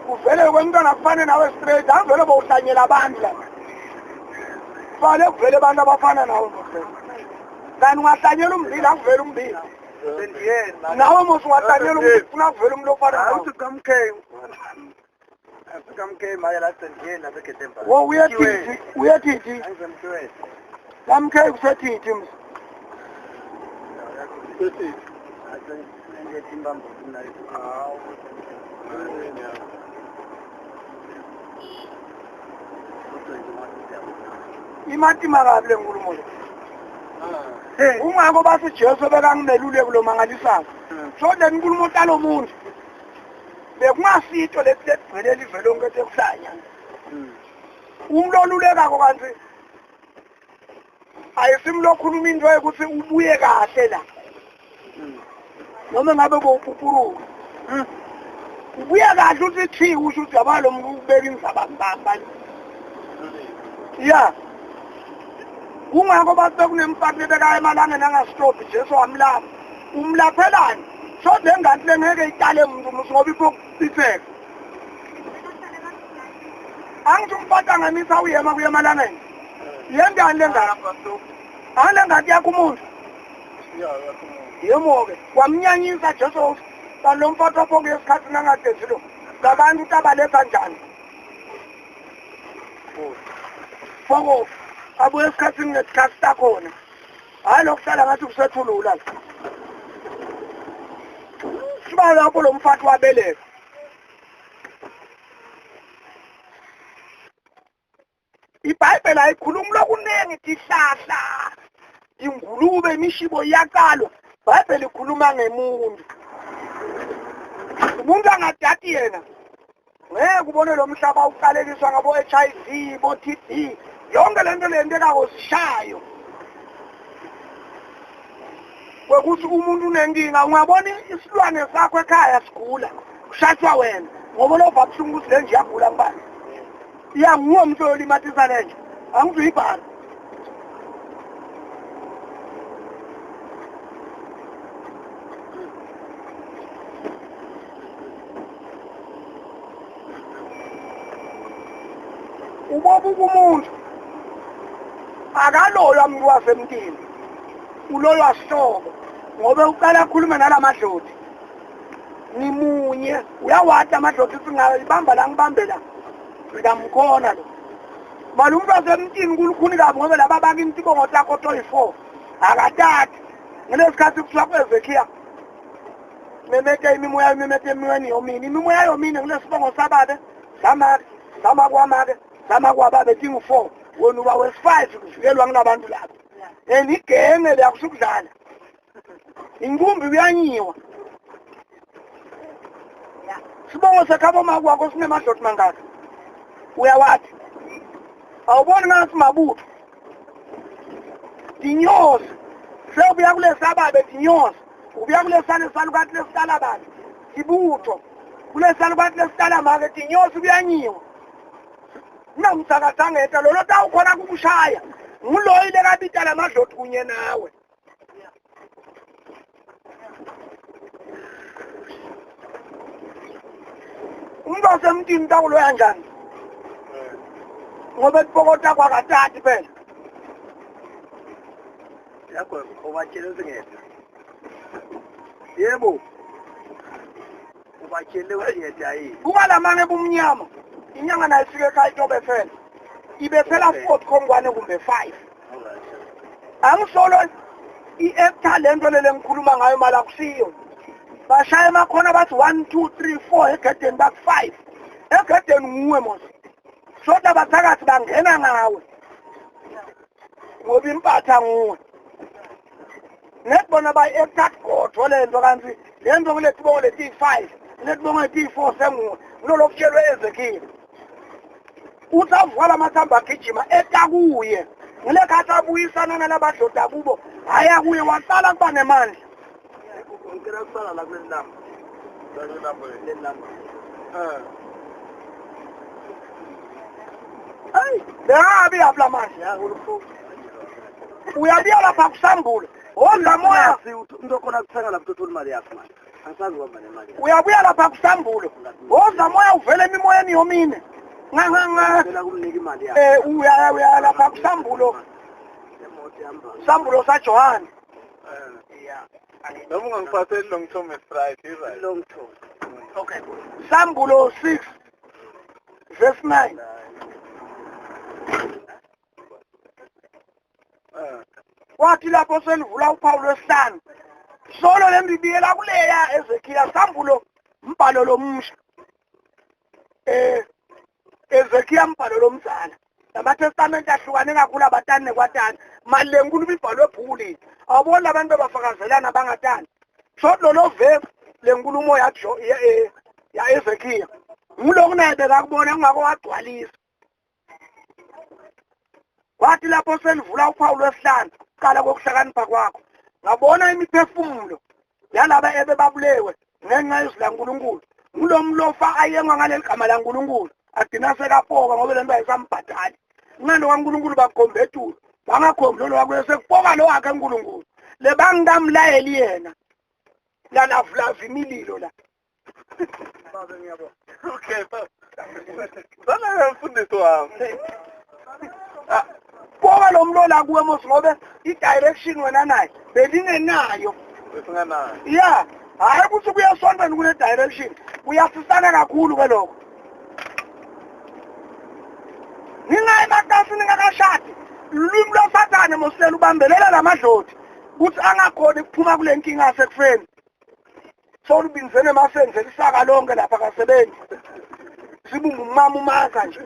Speaker 1: Uvele kwemntwana kufane nawe straight, angivele bowuhlanyela abantu lapha. Kufanele kuvele abantu abafana nawe ngokuvela. Kanti ungahlanyela ummbila akuvele ummbila. Nawe mos ungatanyela umuntu ufuna kuvela umuntu ofana nawe. Wo uyathithi, uyathithi. Lamkhe kusethithi mse. Imatima kabi le nkulumo le. Ungako bathi Jesu bekangimeluleki lo mangalisako. So le nkulumo talo muntu bekungasito lesigcwele live lonke sekuhlanya. Umlolulekako kanti ayisimlokhuluma into yokuthi ubuye kahle la. Noma ngabe bowupupuruka. Ubuye kahle uthi thi usho ukuthi yaba lo muntu ubeka inzaba mbamba. Yeah. Kungako bathi bekunemfati lebekaya emalangeni angastophi Jesu wamlapha. Umlaphelani? So le ngane lengeke iqale umuntu ngoba iphokupitheka. Angithi umfati angamisa uyema kuye emalangeni. Yendani le ngane? Ale ngane yakho umuntu. Yebo-ke wamnyanyisa Jesu lo mfati wapho ngesikhathi nangadezi lo. Labantu tabaletha njani? Foko abuye esikhathini ngesikhathi sakhona. Hayi lokuhlala ngathi kusethulula. Siba lapho lo mfati wabeleka. iBhayibheli ayikhulumi lokunengi tihlahla, ingulube, imishibo iyaqalwa. iBhayibheli ikhuluma ngemuntu. Umuntu angadati yena ngeke ubone lo mhlaba uqalekiswa ngabo HIV, bo TB, yonke lento leyenzekako sishayo. Kwekuthi umuntu unenkinga ungabona isilwane sakho ekhaya sigula, kushatshwa wena ngoba lova buhlungu ukuthi le nje iyagula ngibani. Iya nguwe umuntu olimatisa le nje, angizuyibhala. Ubobuka umuntu akaloywa umuntu wasemntini, uloywa sihlobo ngoba uqala akhulume nalamadloti. Nimunye uyawada amadloti singayibamba la ngibambe la ngamkhona lo. Mali umuntu wasemntini kulukhuni kabi ngoba laba bakini tibongo takho toyi-4 akatati. Ngalesikhathi kuthiwa ku-Ezekiya memete imimoya, memete emimoyeni yomine, imimoya yomine kulesibongo sababe samake samakwamake samakwababa tingu-4 wena uba wesi-5 kuvikelwa kulabantu labo. And igenge leyakusukudlala inkumbi kuyanyiwa. Sibongo sekhabo makwakho sinemadloti mangaka uyawathi awuboni ngathi mabutho tinyosi sewubuya kulesababe tinyosi ubuya kulesale salukathi lesitalabani ibutho kulesalukathi lesitalamake tinyosi kuyanyiwa. Namsakathangeta lolo tawukhona kukushaya nguloyi lekabita lamadloti kunye nawe. Umuntu wasemntini tawuloya njani? Ngoba tipokota kwakatati phela.
Speaker 3: Yakho ubatshele ukuthi ngedwa. Yebo. Ubatshele ukuthi ngedwa yini?
Speaker 1: Buka lamange bumnyama. Inyanga nayo ifike ekhaya itobethela. Ibethela 4 khongwane kumbe 5. Angisolo i-actor lento lele ngikhuluma ngayo mala kusiyo. Bashaya emakhona bathi 1 2 3 4 egedeni baku 5. Egedeni nguwe mos. Soda bathakathi bangena ngawe. Ngoba impatha nguwe. Nekubona bayi-actor godwa lento kanti lento kuletibongo leti 5, letibongo leti 4 senguwe. Kulolokutshelwe Ezekiel. Uthi avuka amathambo agijima eta kuye. Ngilekhathi abuyisana nalabadloda kubo, haya kuye waqala kuba nemandla.
Speaker 3: Ngicela kusala la kuleli namba. Kuleli namba.
Speaker 1: Hayi, bengabi lapha manje. Uyabuya lapha kusambulo. Wodla moya.
Speaker 3: Umuntu okhona kuthenga lapha uthola imali yakho manje. Angisazi ukuhamba nemali.
Speaker 1: Uyabuya lapha kusambulo. Wodla moya uvele emimoyeni yomine.
Speaker 3: Ngicela kumnika imali yakho.
Speaker 1: Uya lapha kusambulo. Sambulo saJohane.
Speaker 3: Yeah.
Speaker 2: Noma ungangiphatheli long term strike, right?
Speaker 3: Long term.
Speaker 1: Okay. Sambulo 6 verse 9. Wathi lapho selivula uphawu lwesihlanu solo lembibiyela kuleya Ezekiel sambulo mbhalo lomusha Ezekiel mbhalo lomzala lamaTestament ahlukane kakhulu abatani nekwatani mali lenkulumo ibhalwe ebhukwini awuboni abantu bebafakazelana bangatani so lolo verse lenkulumo ya Ezekiel nguloku naye bekakubona kungako wagcwalisa. Wathi lapho selivula uphawu lwesihlanu qala kokuhlakanipha kwakho ngabona imiphefumulo yalaba ebebabulewe ngenxa yezwi laNkulunkulu ngulomlofa ayengwa ngaleli gama laNkulunkulu agcina sekapoka ngoba lento ayisambhadali ngalo kaNkulunkulu bakhombe etulu bangakhombi lo wakho sekupoka lo wakhe uNkulunkulu lebangamlayeli yena lalavulava imililo la.
Speaker 2: Baba ngiyabona. Okay baba. Sana mfundisi wami.
Speaker 1: Poka lo mlola kuwe mos ngobe i-direction wena naye belingenayo.
Speaker 2: Besinganayo.
Speaker 1: Yeah, hayi ukuthi kuyasontweni kune direction. Kuyasisana kakhulu ke lokho. Ningayi emacansini ngakashadi. Ulwimi lwaSathane mosela ubambelela lamadloti ukuthi angakhoni ukuphuma kule nkinga yasekufeni. Solubinzene emasenze lisaka lonke lapha kasebenzi. Sibumba umama umaka nje.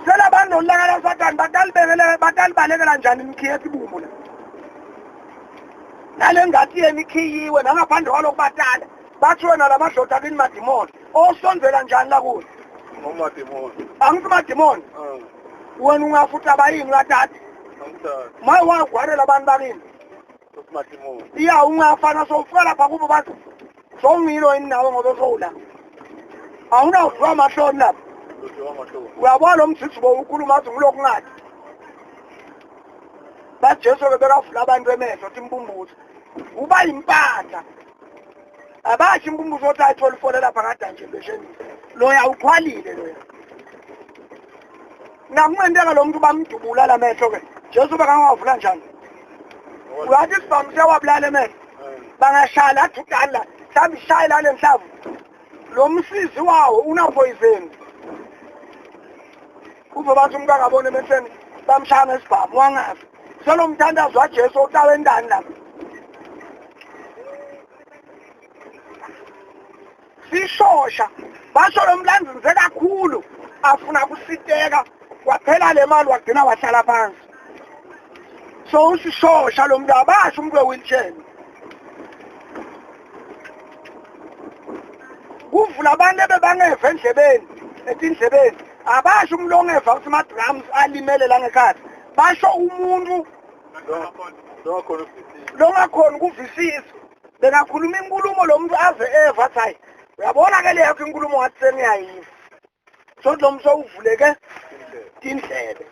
Speaker 1: Selabantu nolaka laSathane batalibekela batalibalekela njani imikhiye esibumbu la. Nale ngathi yena ikhiyiwe nangaphandle kwalokho batala bathi wena lamadloti akini madimoni osonzela njani la kuwe?
Speaker 2: Ngomadimoni.
Speaker 1: Angithi madimoni. Wena ungafuthi abayini uyathatha.
Speaker 2: Angithatha.
Speaker 1: Maye wagwarela abantu bakini.
Speaker 2: Madimoni.
Speaker 1: Iya ungafana sowufika lapha kubo bathi sowungilo yini nawe ngoba sowula. Awunawudliwa amahloni lapha. Uyabona lo mthithu bo ukhuluma athi ngilokhu ngathi. BaJesu ke bekavula abantu emehlo thi imbumbuzo. Uba impatha. Abasho imbumbuzo othi ayithola ifole lapha ngadanje besheni. Loya ukhwalile loya. Nakumendeka lo muntu bamdubula lamehlo ke. Jesu bekangawavula njani? Uyathi sibhamu siyawabulala emehlo. Bangashaya la thukala, mhlawumbe ishaye la lenhlavu. Lo msizi wawo unapoison. Kuze bathi umuntu akabona emehlweni bamshaya ngesibhamu wangafi. Solo mthandazo waJesu utawe ndani lapha. Sishosha basho lo mlanzinze kakhulu afuna kusiteka waphela le mali wagcina wahlala phansi. So usishosha lo muntu abasho umuntu we-wheelchair. Kuvula abantu ebebangeva endlebeni etindlebeni abasho umuntu ongeva ukuthi ama-drums alimele la ngekhathi basho umuntu longakhona ukuvisisa bengakhuluma inkulumo lo muntu aze eva athi hayi uyabona ke le yakho inkulumo ngathi sengiyayiva. So lo muntu sowuvuleke tindlebe.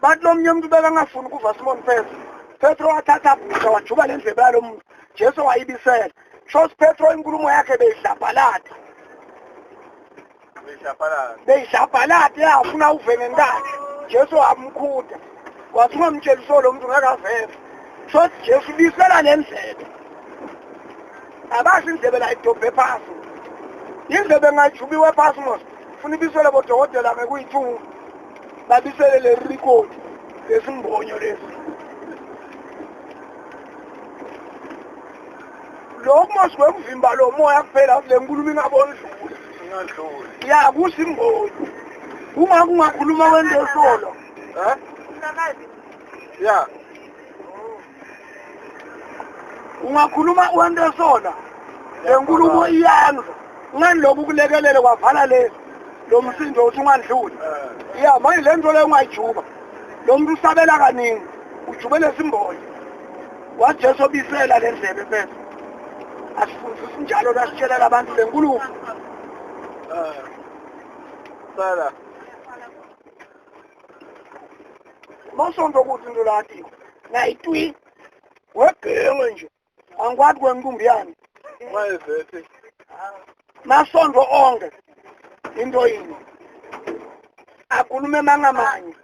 Speaker 1: Bathi lo mnye umuntu bekangafuni ukuva Simon Petro. Petro wathatha bhuza wajuba le ndlebe yalo muntu. Jesu wayibisela. Shosi Petro inkulumo yakhe beyidlabhalada. Beyidlabhalada yafuna uve ngenkathi. Jesu wamkhuda. Wathi ungamtsheli so lo muntu ngeke aveve. Shosi Jesu ubisela le ndlebe. Abasho indlebe la idobhe phasi. Indlebe engajubiwe phasi mos. Funa ibisele bodokotela ngekuyithunga. Babisele le record lesimbonyo lesi. Lokhu mos kwekuvimba lo moya kuphela le nkulumo ingabondlula.
Speaker 2: Ingadluli.
Speaker 1: Ya kusimbonyo. Uma kungakhuluma kwento solo.
Speaker 2: Eh? Ya.
Speaker 1: Ungakhuluma wento sona. Le nkulumo iyanza. Ngani lokhu kulekelele kwavala le lo msindo uthi ungandluli. Ya manje le nto leyo ungayijuba. Lo muntu usabela kaningi ujubele simbonyo. WaJesu obisela le ndlebe phela. Asifundisi njalo lasitshelela abantu le nkulumo.
Speaker 2: Sala.
Speaker 1: Masonto ukuthi into lathi ngayitwi wegenge nje angikwazi kwenkumbi yami.
Speaker 2: Mayezethi.
Speaker 1: Masonto onke into yini akhulume mangamanye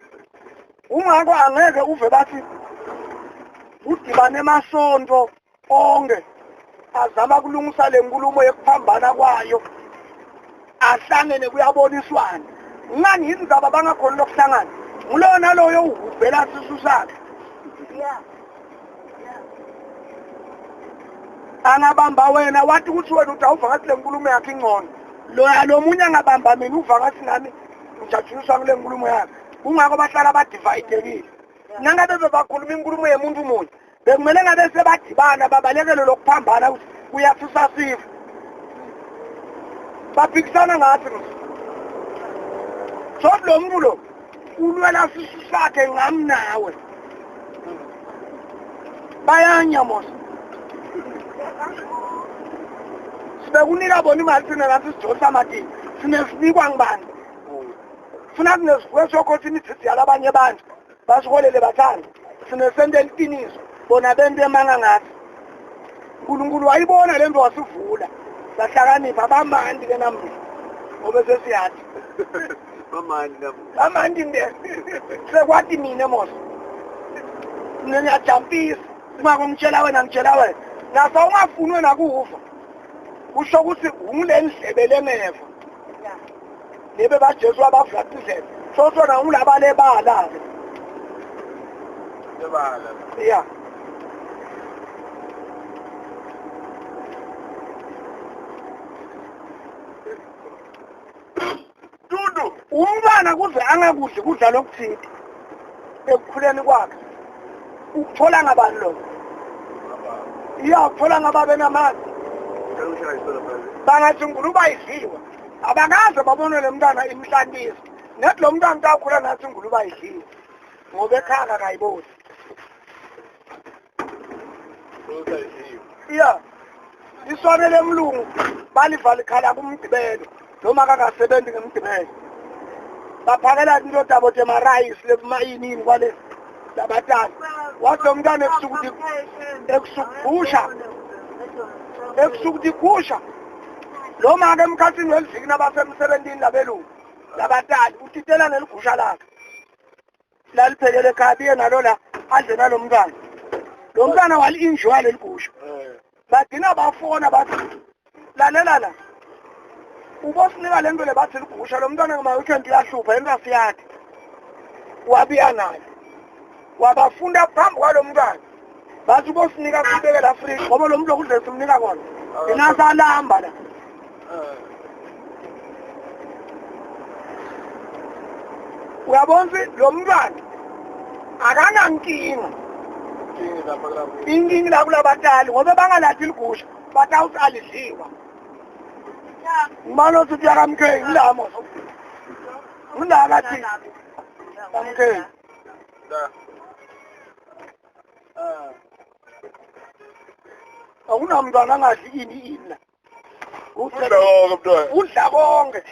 Speaker 1: Ungako angeke uve bathi udibane emasonto onke azama kulungisa le nkulumo yekuphambana kwayo ahlangene kuyaboniswana. Ngani yini zaba bangakhoni lokuhlangana? Ngulona loyo uhubhela sisu sakhe. Angabamba wena wathi ukuthi wena uthi awuvakathi le nkulumo yakhe ingcono, loya lo munye angabamba mina uvakathi nami ngijatshuliswa kule nkulumo yakhe. Kungako bahlala badivayidekile. Nangabe bebakhuluma inkulumo yemuntu munye, bekumele ngabe sebadibana babalekele lokuphambana ukuthi kuyasusa sifa. Baphikisana ngathi so lo muntu lo ulwela sisu sakhe ngami nawe. Bayanya mos. Sibekunika bona imali thina nathi sidonsa amatini. Sinesinikwa ngibani? Funa sinesivuke sokhothi imithitsi yalabanye abantu basiholele bathanda. Sinesente liqiniso bona bento emanga ngathi. uNkulunkulu wayibona le nto wasivula. Sahlakanipha bamandi ke namuhla. Ngoba sesiyathi.
Speaker 2: Bamandi namuhla.
Speaker 1: Bamandi nde. Sekwathi mina mos. Mina ngiyajampisa. Uma ngimtshela wena ngitshela wena. Nasa ungafuni wena kuva. Kusho ukuthi ungule ndlebe lengeva. Lebe baJesu abavula indlebe. So sona ungulaba lebala ke.
Speaker 2: Lebala.
Speaker 1: Yeah.
Speaker 2: Dudu.
Speaker 1: Umntwana kuze angakudli kudla lokuthile ekukhuleni kwakhe. Ukuthola ngabani lokho? Iya, ukuthola ngababe namandla. Bangathi ingulube ayidliwa. Abakaze babone le mntwana imhlantisa. Nethi lo mntwana utawukhula nathi ingulube ayidliwa. Ngoba ekhaya akayiboni. Iya. Iswane lemlungu balivala ikhala kumgibelo noma akakasebenzi ngemgibelo. Baphakela into tabo temarayisi lemayinini kwale labatana. Wathi lo mntwana ebusuku ebusuku lo make emkhathini weliviki nabasemsebentini labelungu labatali utitela neligusha lakhe laliphekele ekhaya biye nalo la adle nalo mntwana. Lo mntwana wali-enjoya leligusha. Bagcina bafona bathi lalela la ubosinika le nto le bathi ligusha lo mntwana ngama-weekend uyahlupha into asiyakhe. Wabiya nayo wabafunda phambi kwalo mntwana bathi ubosinika sibeke la free ngoba lo muntu lokudla simnika kona inasalamba la. Uyabona lo mntwana akanankinga inkinga la kulabatali ngoba bangalathi ligusha batawuthi alidliwa. Ngibona ukuthi uyakamkhe ngilamo ngilakathi kamkhe akunamntwana angadli ini ini la. Udla konke mntwana. Udla konke.